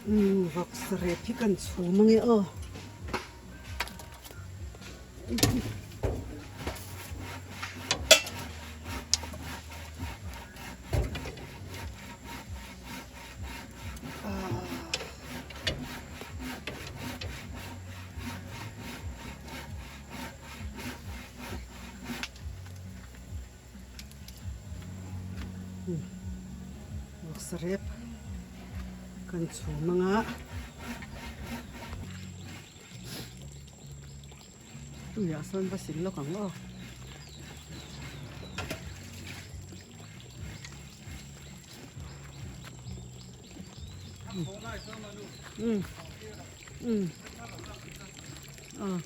Umm vawksa rep hi kan chhum ange aw. Vawksa rep kan chhum anga tuiah sawn va sil lawk ang aw. Um um aw.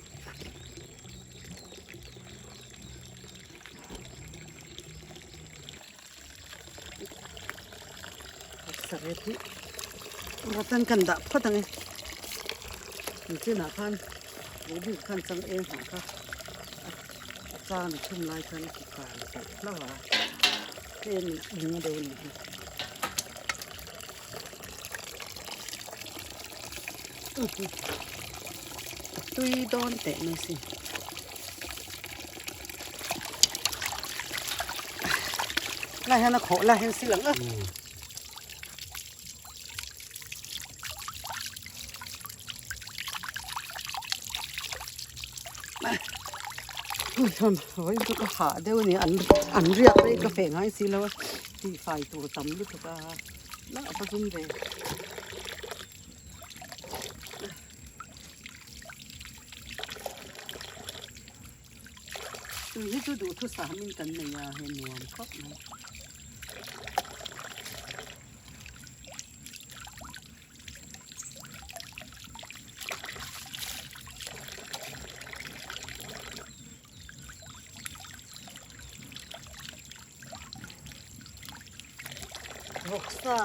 Sarep hi ratan kan dah phawt ang e an chinah khan buhbik khan chang eng hah kha a chang a chhum lai khan a ti kang tawh hlauh a tlem in a eng deuh a nih hi. A tui dawn teh mai si. Lai hian a khawh lai hian sil ang a. Vawiin chu ka hah deuh a ni an riak rei ka feh ngai si lo a tihfai tur tam lutuk a. La a va zum ve. Tui hi chu duhthusam in kan nei a he nuam khawp mai. Vawksa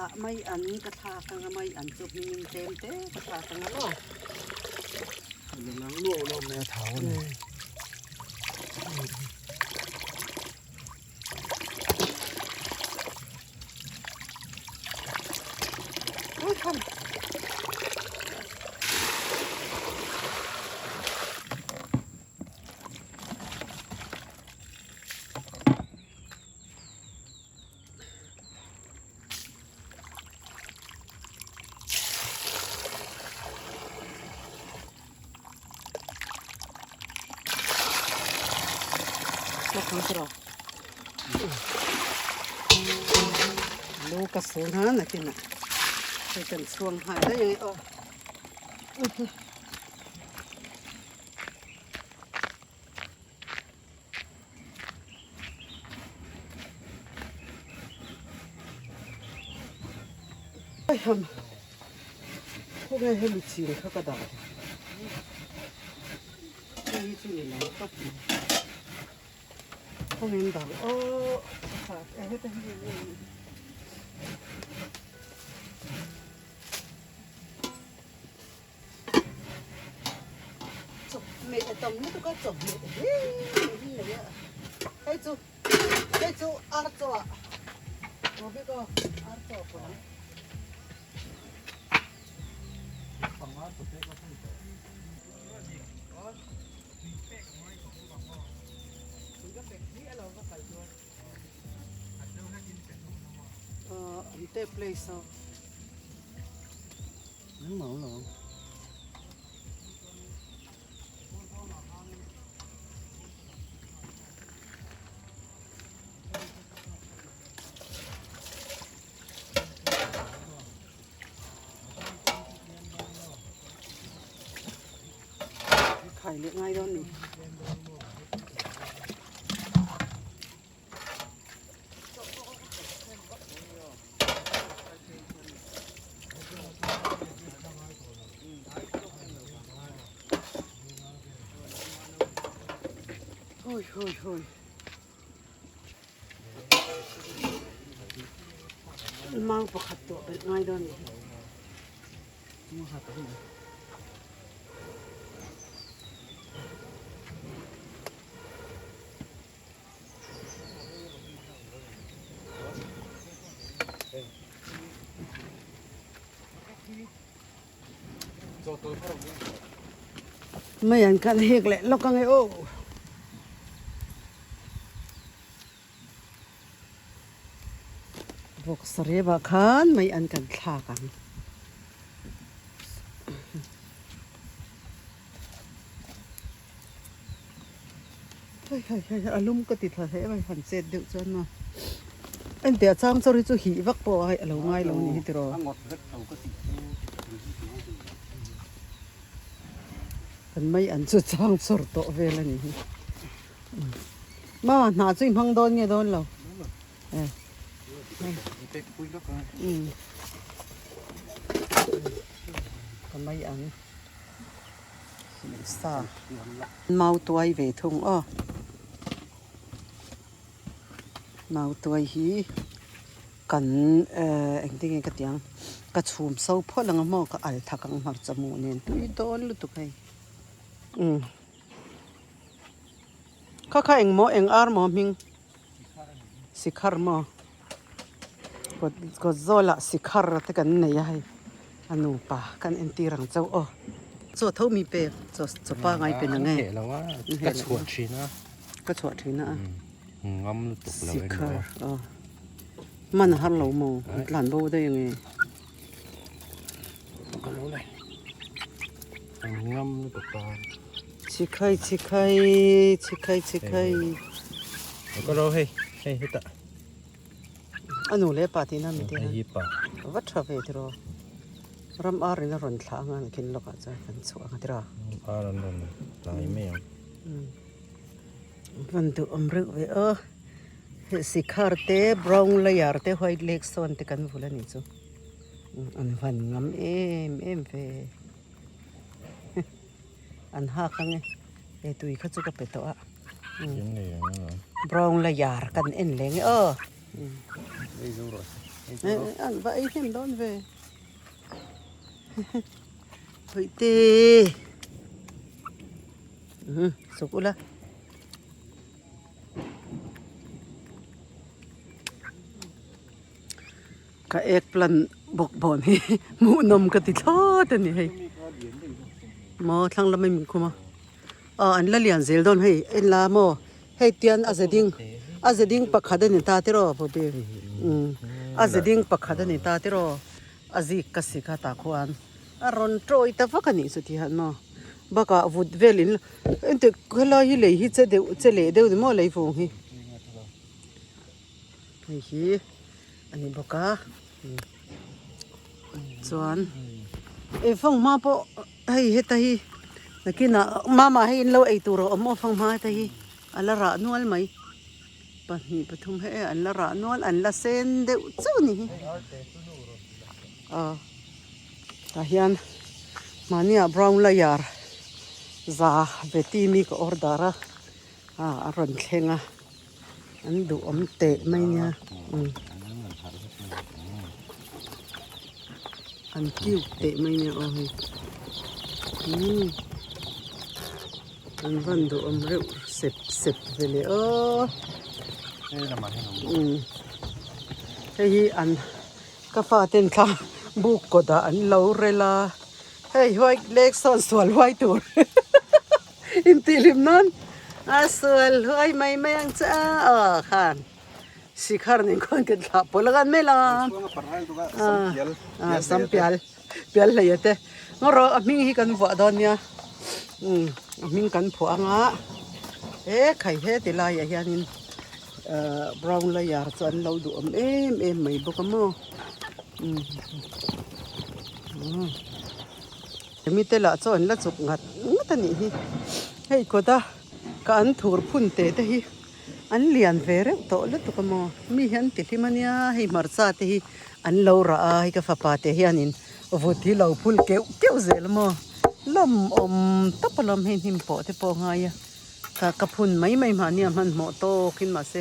ah mai an ka thlak anga mai an chu hming tlem te ka thlak anga maw. Nang luau luau mai a thau a ni. Ui tham. Lu ka sil hna nakin ah hei kan chhuang nghal daih ang e aw. Khawnge hemi chin kha ka dah hei hi chu ni lo tawp mai khawnge an dah aw heta hi. Chawhmeh a tam lutuk a chawhmeh hlim hi nei a hei chu hei chu ar chaw ah maw bik aw ar chaw pawh ang. An te place a. Khai leh ngai dawn ni. Hui hui hui. Mau pakhat tawh belh ngai dawn ni. Mai an kan hek leh lawk ange aw. Vawksa revah khan mai an kan thlak ang. Hei hei hei a lum ka ti thla hle mai han chet deuh chuan maw engtiah chang chawr hi chu hih vak pawh a lo ngai lo ni hi tiraw kan mai an chu chang chawr tawh vel a ni hi maw hnah chu i hmang dawn nge dawn lo ka mai ang. Sa mau tuai ve thung aw. Mau tuai hi kan eh engtin nge ka tih ang ka chhum so phawt ang a maw ka al thak ang hmarcha mu nen tui dawn lutuk hei umm kha kha engmaw eng ar maw hming sikhar maw kawt kawt zawlah sikhar te kan nei a hei a nupa kan entir ang chauh aw chaw tho mi pek chaw chaw pangai pe nang e ka chhuah thin a ka chhuah thin a ngam lutuk lo sikhar aw man a har lo maw an tlan bo daih ang e an ngam lutuk a. Chhikhai chhikhai chhikhai chhikhai. Ka lo hei hei hetah. A nu leh pa tihna mi te Hei hi pa. Va tha ve tiraw. Ram ar in a rawn thlah anga an khin lawkah chuan kan chhuah anga tiraw. Ar an rawn tlai mai ang. Van duh awm reuh ve aw. Hei sikhar te brown layer te white leg sawn te kan vul a nih chu. An van ngam em em ve. An hak ang e, he tui kha chu ka pe tawh a. Brown la yar kan en leng e aw. An va ei hnem dawn ve. Hawihte. Suk ula. Ka eggplant bawk bawn hi hmuhnawm ka ti thlawt a ni hei. Maw thlang lam a min khum a. Aw an la lian zel dawn hei en la maw hei tian a ze ding a ze ding pakhat a ni ta tiraw Bobby umm a ze ding pakhat a ni ta tiraw a zik ka si kha tah khuan a rawn tawi ta vak a nih chu tihian maw bakah vut velin engtik helai hi lei hi che deuh che leh deuh ni maw lei vung hi. Hei hi a ni bawk a chuan ei fanghma pawh hei heta hi nakinah mama hei in lo ei tur a awm aw fanghma heta hi a la rah nual mai pahnih pathum he an la rah nual an la sen deuh chauh a ni hi aw tah hian mahniah brown layer za veti mi ka order a a rawn thleng a. An duhawm teh mai nia an cute teh mai nia aw hei umm an van duhawm reuh sep sep ve leh aw umm hei hi an ka faten thla buk kawtah an lo rel a hei white lake sawn sual huai tur. Intihhlim nan a sual huai mai mai ang che a aw khan sikhar nen khuan kan thlah pawlh a kan mel a a sam pial pial hlei a te ngaw rawh a hming hi kan vuah dawn nia umm a hming kan phuah anga he khai he ti laiah hianin ahh brown layer chu an lo duh awm em em mai bawk a maw umm. Mite lah chu an la chuk ngat ngat a nih hi. Hei kawta ka an thur phun te te hi an lian ve reuh tawh lutuk a maw. Mi hi an ti hlim a nia, hei hmarcha te hi an lo rah a, hei ka fapa te hianin vut hi lo phul keuh keuh zel a maw. Lawmawm tawp alawm hei hnim pawh te pawh a ngai a, ka ka phun mai mai mahni a hmanhmawh tawkin mahse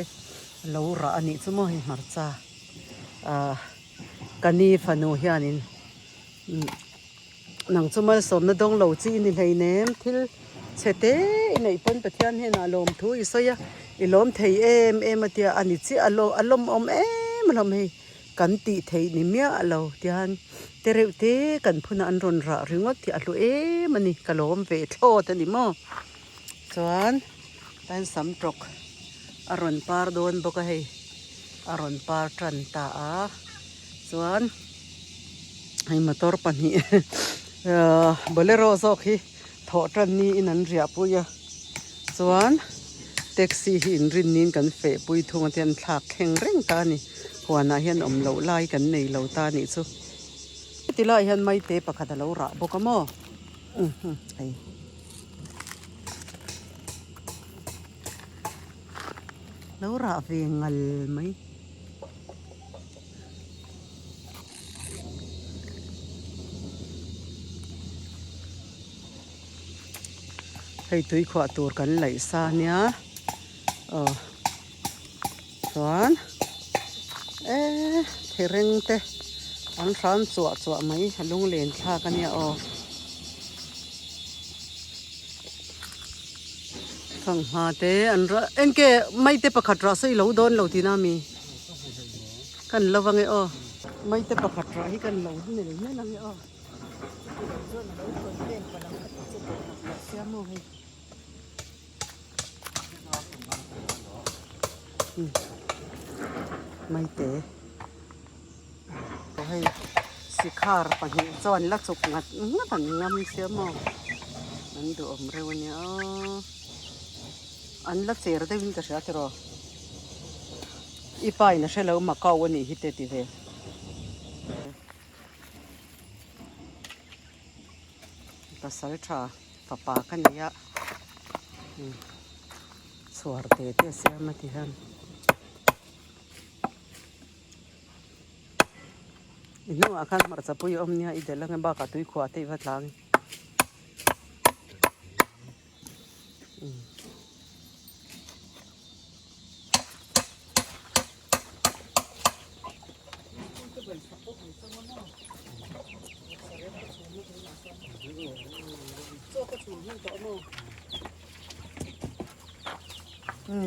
a lo rah a nih chu maw hei hmarcha ah ka ni fanu hianin. Nang chu malsawmna dawng lo chi i ni hleinem, thil chhe te i neih pawn Pathian hnenah lawmthu i sawi a, i lawm thei em em a tia a ni chiah a lawmawm em alawm hei. Kan tih theih ni miah lo tihian te reuh te kan phun a an rawn rah ringawt hi a hlu em a ni ka lawm ve thlawt a ni maw chuan tlaiin sam tawk a rawn par dawn bawk a hei a rawn par tan ta a chuan hei motor pahnih ahh bolero zawk hi thawh tan niin an riah pui a chuan taxi hi inrin niin kan feh pui thung a tihian thlak thleng reng ta a ni huanah hian awm loh lai kan nei lo ta a nih chu heti laiah hian maite pakhat a lo rah bawk a maw hei lo rah ve ngal mai. Hei tui khuah tur kan laih sa nia aw chuan eee thereng te an hram chuah chuah mai a lunglen thlak a nia aw fanghma te an eng nge maite pakhat rah sawi lo dawn lo tihna a mi. Kan lo ange aw. Maite pakhat rah hi kan lo nel nel ange aw. Chuti lo chuan a lo tawi vel palh ang ka ti che tawh nak nak sia maw hei. Maite aw hei sikhar pahnih chuan la chuk ngat ngat an ngam sia maw. An duhawm reuh ania aw. An la cher deuhin ka hria tiraw. I pa in a hre lo Macau a nih hi te ti ve. Pasal tha fapa ka nei a chhuar te te a siam a ti hian. I hnungah khan hmarcha pui a awm nia i delh ange bakah tuikhuah te i va tlang.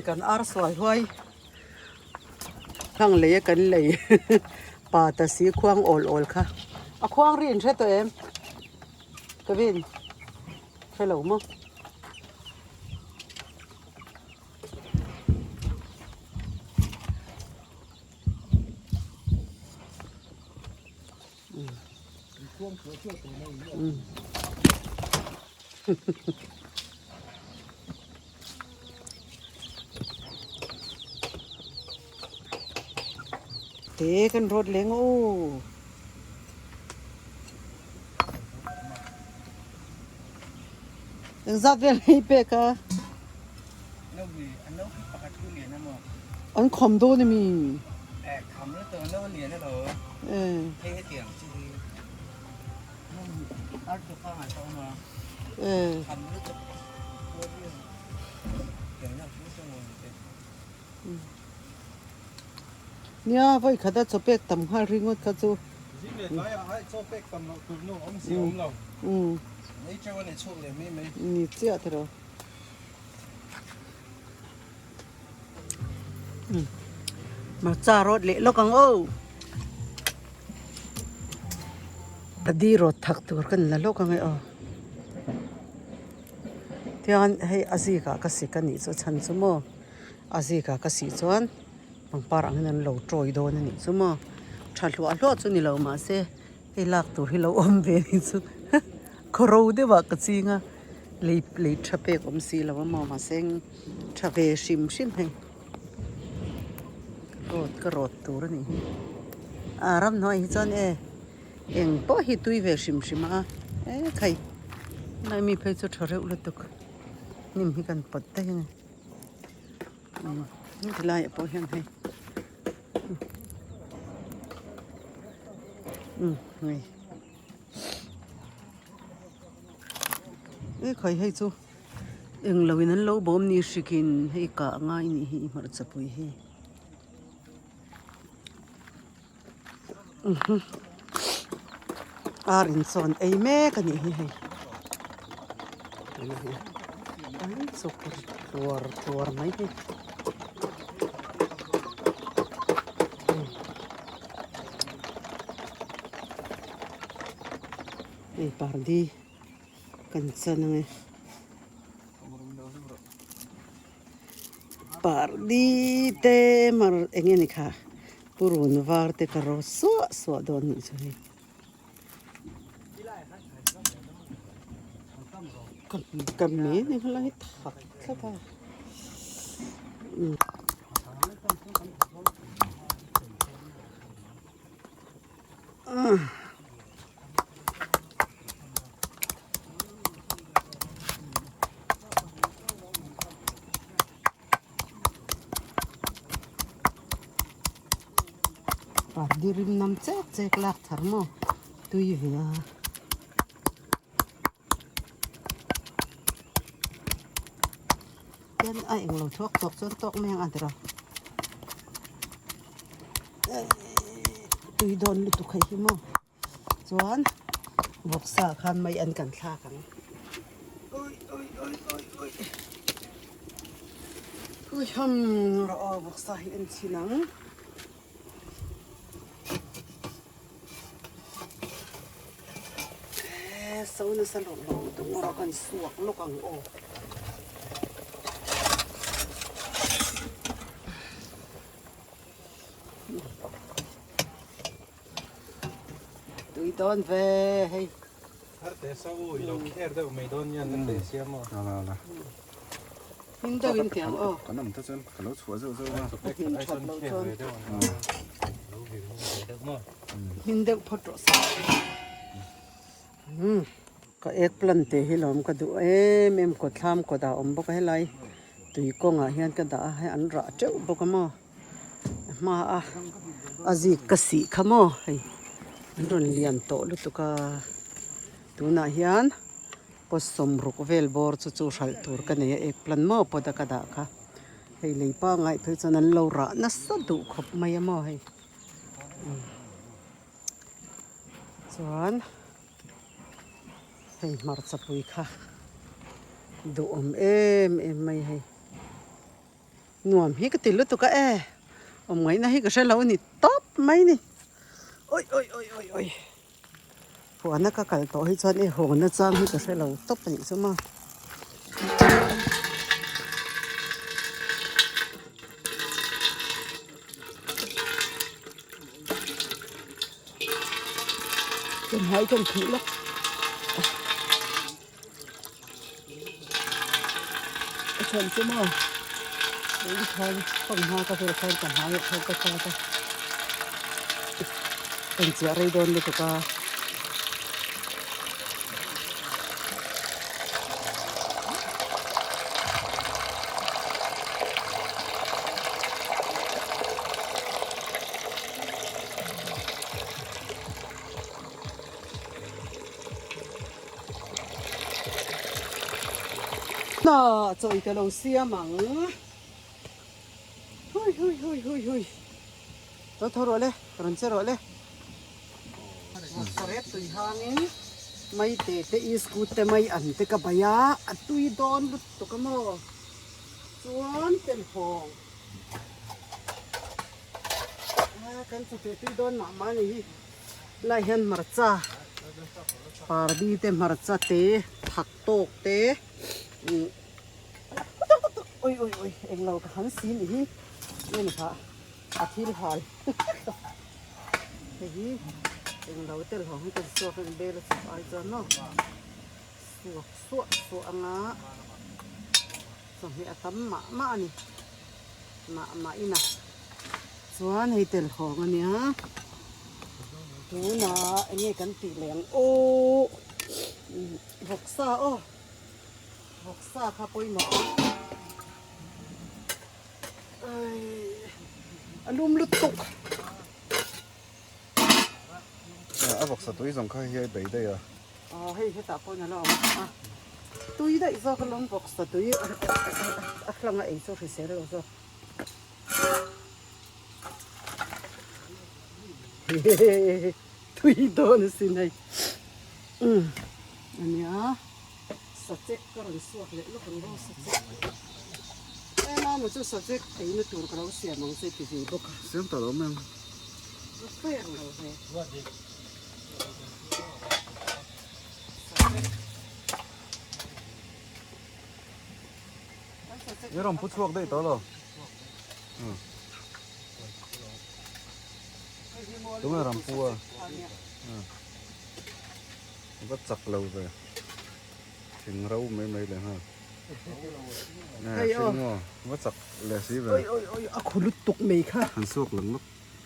Kan ar suai huai hlang lei a kan lei pa ta si khuang awl awl kha a khuang ri in hre tawh em Kevin. Hre lo maw? Te kan rawt leng aw. Engzat vel hei pek a? An kham dawn a mi? Nia vawi khat a chaw pek tam nghal ringawt kha chu. Ni chiah tiraw. Hmarcha rawt leh lawk ang aw. Padi rawt thak tur ka ni la lawk ang e aw. Tichuan hei a zikah ka sik a nih chu a chhan chu maw a zikah ka sih chuan pangpar ang hian an lo tawi dawn a nih chu maw tha hluah hluah chu ni lo mahse hei lak tur hi lo awm ve a nih chu khaw ro deuhah ka ching a lei lei tha pek awm si lo a maw mahse tha ve hrim hrim hei rawt ka rawt tur a nih hi a ramhnuai hi chuan e. Eng pawh hi tui ve hrim hrim a e khai helai mi phei chu tha reuh lutuk hnim hi kan pawt daih a ni umm helaiah pawh hian hei umm hei e khai hei chu eng lo in an lo bawm ni hrikin hei kah ngai a nih hi hmarcha pui hi. Ar in sawn ei mek a nih hi hei an chuk tluar tluar mai hi. Hei pardi kan chan ang e. Pardi te mar eng nge ni kha purun var te ka rawt suah suah dawn nih chu hei. Ka me ni kha lai thak tlat a. Pardi rim nam chek chek lak thar maw tui ve a. Hian a englo thuak tawk chuan tawk mai ang a dawr a tui dawn lutuk hei hi maw chuan vawksa khan mai an kan thlak ang ui ui ui ui ui ui ham rawh aw vawksa hi en chhin ang. So nasa lawk lawk lutuk erawh kan suak lawk ang aw. Tui dawn ve hei. Thar te sa u i lo kher deuh mai dawn hian a te siam aw. Ala ala. Hmin deuh in tiang aw. Kan awm te chuan ka lo chhuah zeuh zeuh a. Hmin that lo chuan. Hmin deuh phawt rawh se. Umm ka eggplant te hi lawm ka duh em em kawt thlam kawt ah a awm bawk a helai tui kawngah hian ka dah a hei an rah teuh bawk a maw a hma a a zik ka sih kha maw hei an rawn lian tawh lutuk a tunah hian pot sawmruk vel bawr chu chu hralh tur ka nei a eggplant maw pot a ka dah kha hei lei pangngai phei chuan an lo rah nasa duh khawp mai a maw hei. Chuan hei hmarcha pui kha duhawm em em mai hei nuam hi ka ti lutuk a e awm ngaihna hi ka hre lo a ni tawp mai ni awi awi awi awi awi huana ka kal tawh hi chuan e hawn achang hi ka hre lo tawp a nih chu maw. Hmai kan phih lawk a chhan chu maw eng khan fanghma ka vel khan ka hmai ah khan ka tat a kan chiah rei dawn lutuk a. Hna chawi ka lo siam ang. Hui hui hui hui hui. Tho tho rawh le, rawn che rawh le. Kawrep tui hangin mai te te iskut te mai an te ka bai a, a tui dawn lutuk a maw. Chuan telhawng. Kan chawhmeh tui dawn mah mah a ni hi. Helai hian hmarcha pardi te hmarcha te thak tawk te ih ui ui ui englo ka han si nih hi nge ni kha a thil hal hei hi englo telhawng hi kan suak a bel a chhuk ai chuan maw suak suah suah anga chawhmeh a tam mah mah a ni. Mah mah ina chuan hei telhawng a nia tunah eng nge kan tih leh ang aw vawksa aw vawksa kha pawimawh a lum lutuk. A vawksa tui zawng kha hi a bei daih a. Aw hei hetah pawh in a lo awm a, tui daih zawk alawm vawksa tui a hlang a ei chu hrisel lo zawk. Tui dawn asin hei umm ania sachek ka rawn suak leh lawk ang rawh sachek eng a maw chu sachek eina tur ka lo siam ang che ti ve bawk a. Siam ta lo mai ang. A fair lo ve. I rawn pu chhuak daih tawh lo. Tunge ram pu a? A va chak lo ve. Thing ro mai mai leh nghal. Hring maw? Va chak leh si ve. Oi oi oi a khu lutuk mai kha. Han suak lang lawk.